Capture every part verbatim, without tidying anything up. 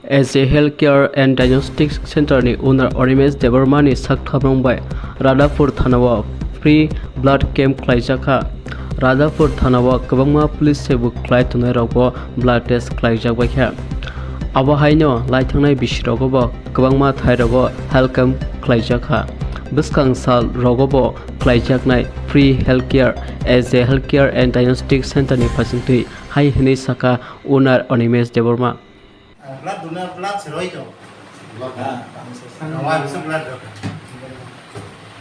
S J Healthcare and Diagnostic Center ni owner Animesh Debbarma ni saktharmung bai Radhapur thana o free blood camp khlaijak kha. Radhapur thana o kwbangma police se bo khlai tongnai rok bo blood test khlaijak bai kha. Abo haino lai thangnai bisi rogo bo kwbangma thai rogo health camp khlaijak kha. Bwskang sal rogo bo khlaijaknai free healthcare S J Healthcare and Diagnostic Center ni phaisingtwi hai hwnwi sakha owner Animesh Debbarma. Ah, blood donor, blood se roi to. Blood. Ah, ah, wai bisa blood roi.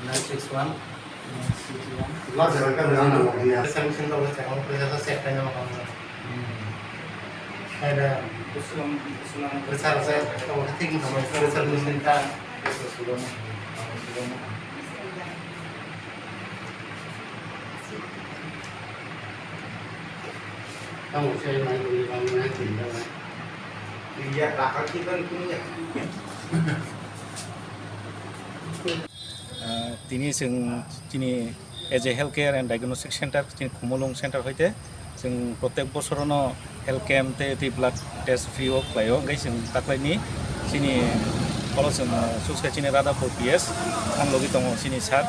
Nine six one. Blood se roi ka blood na mo dia. Seven sin to se ko pressure se check kaina mo. Ada. Pressure se to thik mo pressure machine ta. Tamo se mai ko ni bang na tin da. Ah, tini chwng chini S J Healthcare and Diagnostic Center, chini Khumulwng Center hoite chwng protek bosorono health camp tei, tei blood test free o khlaio. Hwnkhe chwng taklaini chini oro chwng, ah, suskha chini Radhapur P S, ang logi tongo chini sir,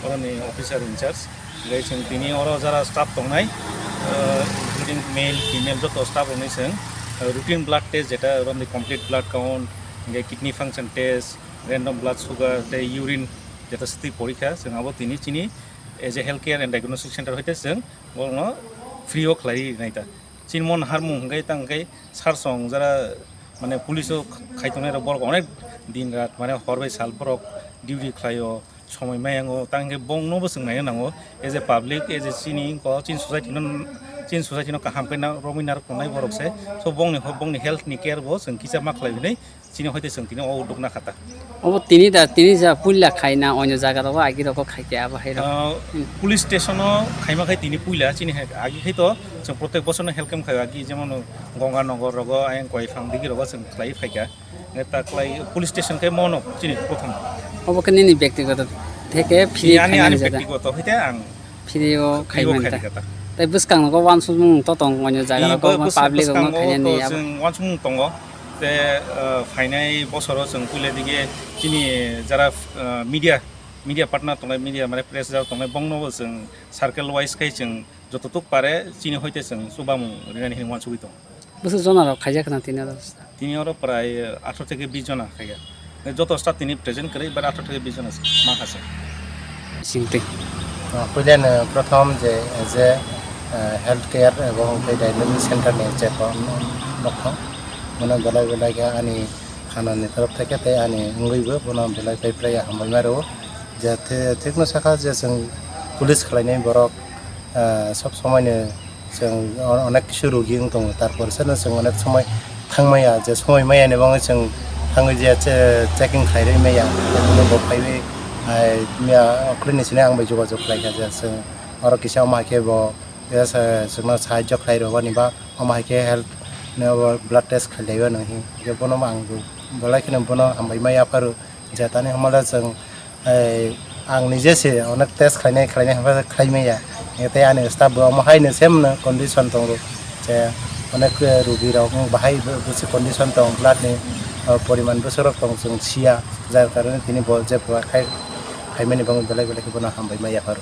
oroni officer in charge. Hwnkhe chwng tini oro jara staff tongnai, ah, including male, female joto staff rokni chwng, ah, routine blood test, jeta romni complete blood count, hwnkhe kidney function test, random blood sugar tei urine jeta swtwi porikha, chwng abo tini chini S J Healthcare and Diagnostic Center hoite chwng borokno free o khlai rinai ta. Chini mon harmung hwnkhe tang khe sir song jara mane police o khai tongnai rok borok onek din rat mane hor bai sal borok duty khlaio, somoi maya wngo, tang khe bongno bo chwng naina nango as a public, as a chini ko chini society no, chini society no kaham khe na romwi narwk tongnai borok se. So bongni, bongni health ni care bo chwng kisa ma khlai hwnwi chini hoite chwng tini o uddog na kha ta. Obo tini da, tini ja puila khaina, onyo jaga rogo agi rogo khai khe abo hai rok. Ah, police station o khaima khai tini puila chini hai agi khai to chwng protek bosor no health camp khai agi jemon Ganga Nagar rogo ayang koi phang digi rogo chwng khlai phai kha. Nge ta khlai police station khai mono chini prothom. Obo khe nini bektigoto theke free ani, ani khainani jaga. Bektigoto hoite ang Free o khai free o manta. Khai kha ta. Tai bwskango uansukmung to tong, onyo jaga rogo public rokno khainani abo. Chwng uansukmung tongo. Te, ah, phainai bosoro chwng puila dige chini jara, ah, media, media partner tongnai, media mane press jara tongnai, bongno bo chwng circle wise khai chwng joto tuk pare chini hoite chwng chubamung rinani hinwi uansugwi tongo. Bwswk jona rok khaijak khna tini oro? Tini oro prai atharo theke bis jona khaijak. Joto staff tini present kwrwi, but atharo theke bis jona se ma kha se. Singtwi. Ah, puilano prothom je, je, ah, health care ebong tei diagnosis center ni je ko nokthong. Bono belai belai khe ani thanani torof theke tei ani wngwibo bono belai pai prai hambai ma rwo. Je the-, thikno sakha je chwng police khlainai borok, ah, sob somoino chwng o-, onek kisu rogi wng tongo, tarpor seno chwng onek somoi thang maya, je somoi maya ni bagwi chwng thangwi je che-, checking khlai rwi maya, bo phaiwi, ai, mia okhorni sini ang bai jogajog khlai kha, je chwng oro kisa omo hai khe bo, je se chwngno sahajyo khlai rwbani ba omo hai khe health ni obo blood test khlai laio nw hi, je bono ang belai kheno bono hambai ma yapharo, je tani hamala chwng Ei, ang nije se onek test khlainai, khlainai hwnba khlai maya. Tei ani staff bo omo haino same no condition tongo. Je onek, eh, rugi rok wng bahai bo-, bwswk condition tong, blood ni, oh, poriman bwswk rok tong chwng siya. Jar karone tini bo je khai, khaimani bagwi belai belai khe bono hambai ma yapharo.